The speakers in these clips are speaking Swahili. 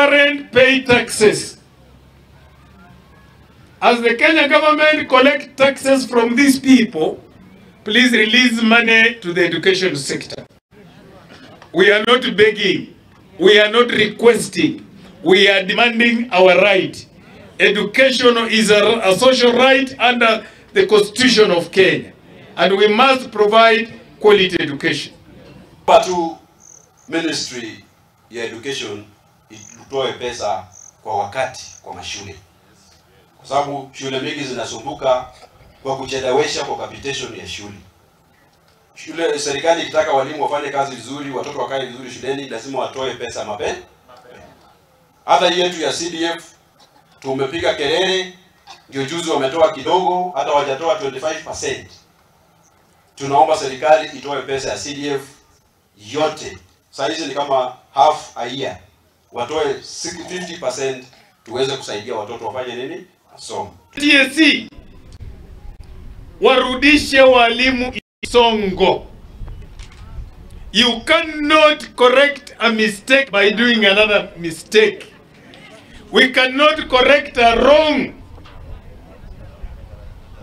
parent pay taxes. As the Kenya government collect taxes from these people, please release money to the education sector. We are not begging, we are not requesting, we are demanding our right. Education is a social right under the Constitution of Kenya, and we must provide quality education. Tu Ministry ya Education itoe pesa kwa wakati kwa mashule, kwa sababu shule mingi zinasumbuka kwa kuchelewesha kwa capitation ya shule. Shule serikali ikitaka walimu wafanye kazi vizuri, watoto wakae vizuri shuleni, lazima watoe pesa mapema. Hata yetu ya CDF tumepiga kelele, ndio juzi wametoa kidogo, hata hawajatoa 25%. Tunaomba serikali itoe pesa ya CDF yote. Sasa hizi ni kama half a year. Watoe 50% tuweze kusaidia watoto wafanye nini? Masomo. TSC warudishe walimu Isongo. You cannot correct a mistake by doing another mistake. We cannot correct a wrong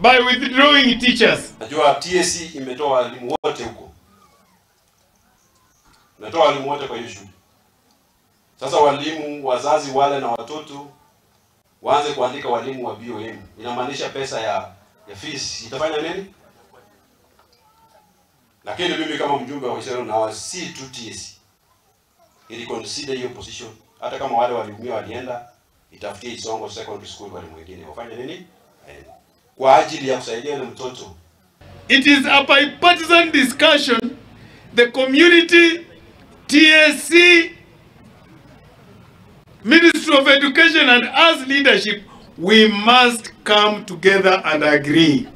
by withdrawing teachers. Najua TSC imetoa walimu wote huko. Imetoa walimu wote kwa hiyo shule. Sasa walimu, wazazi wale na watoto waanze kuandika walimu wa BOM. Inamaanisha pesa ya fees itafanya nini? Lakini mimi kama mjumbe wa Isero na si tu TSC ili consider hiyo position, hata kama wale waliumia walienda, itafutie Isongo Secondary School walimu wengine wafanye nini? Kwa ajili ya kusaidia yule mtoto. It is a bipartisan discussion. The community, TSC, Ministry of Education and us leadership, we must come together and agree.